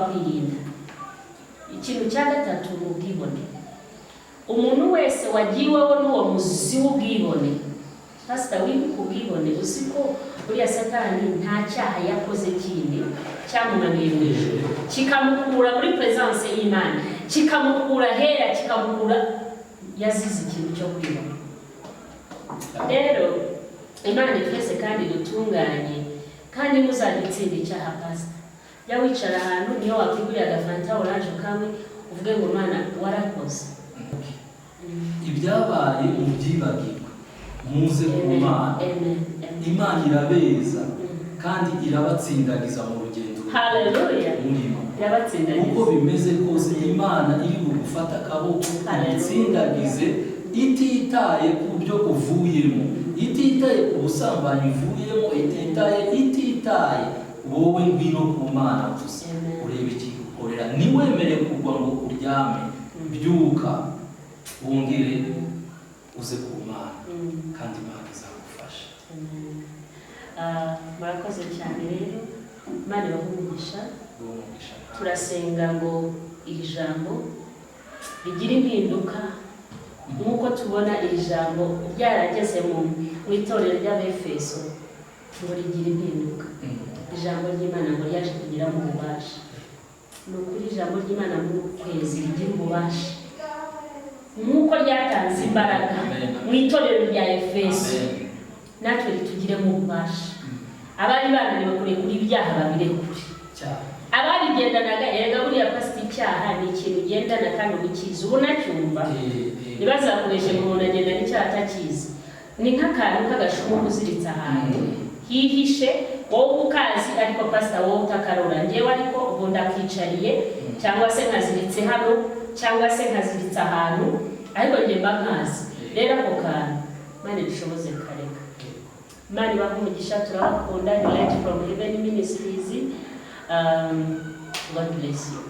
Kwirinda. Ikintu cya gatatu ni ubwibone. Umuntu wese wagiweho n'uwo muzi w'ubwibone, pasita, wibuka ubwibone. Uzi ko buriya Satani nta cyaha yakoze kindi cyamunaniye mu ijuru, kikamukura muri presence y'Imana, kikamukura hera, kikamukura, yazize ikintu cyo kwibona. Rero Imana twese kandi dutunganye, kandi ntuzajya utsinda icyaha. Pasita, jya wicara ahantu, niyo wakwigurira agafanta orange kamwe, uvuge ngo: "Mana, warakoze." Ibyabaye mubyibagirwe, muze ku Amen. Mana. Amen. Amen. Imana irabeza kandi irabatsindagiza mu rugendo Hallelujah. murimo. Irabatsindagiza. Uko bimeze kose, Imana iri bugufata akaboko, Hallelujah. igutsindagize, ititaye ku byo uvuyemo, ititaye ku busambanyi uvuyemo, ititaye. Wowe ngwino ku Mana gusa, Amen. urebe ikigukorera. Ntiwemere kugwa ngo uryame. Byuka wongere uze ku Mana, kandi Imana izagufasha. Amen. Ah, murakoze cyane rero, Imana ibahe umugisha. Uwo mugisha nawe. Turasenga ngo iri jambo rigire impinduka nk'uko tubona iri jambo ryarageze mu itorero ry'Abefeso ngo rigire impinduka. Ijambo ry'Imana ngo ryaje kugiramo ububasha. Ni ukuri, ijambo ry'Imana mu kwezi rigira ububasha nk'uko ryatanze imbaraga Amen. mu itorero rya Efeso, Amen. natwe ritugiremo ububasha. Abari bananiwe kurekura ibyaha babirekure. Cyane. Ababigendanaga, erega buriya pasita, icyaha ni ikintu ugendana kandi uba ukizi, uba unacyumva. Ntibazakubeshe ngo umuntu agendana icyaha atakizi. Ni nk'akantu k'agashumu uziritse ahantu hihishe, wowe ukazi, ariko pasita, wowe utakarora. Ngewe ariko ubu ndakicariye, cyangwa se nkaziritse hano, cyangwa se nkaziritse ahantu, ariko njye mba nkazi. Rero ako kantu, Imana idushoboze kareka. Imana ibahe umugisha, turabakunda. Ni Light from Heaven Ministries. God bless you.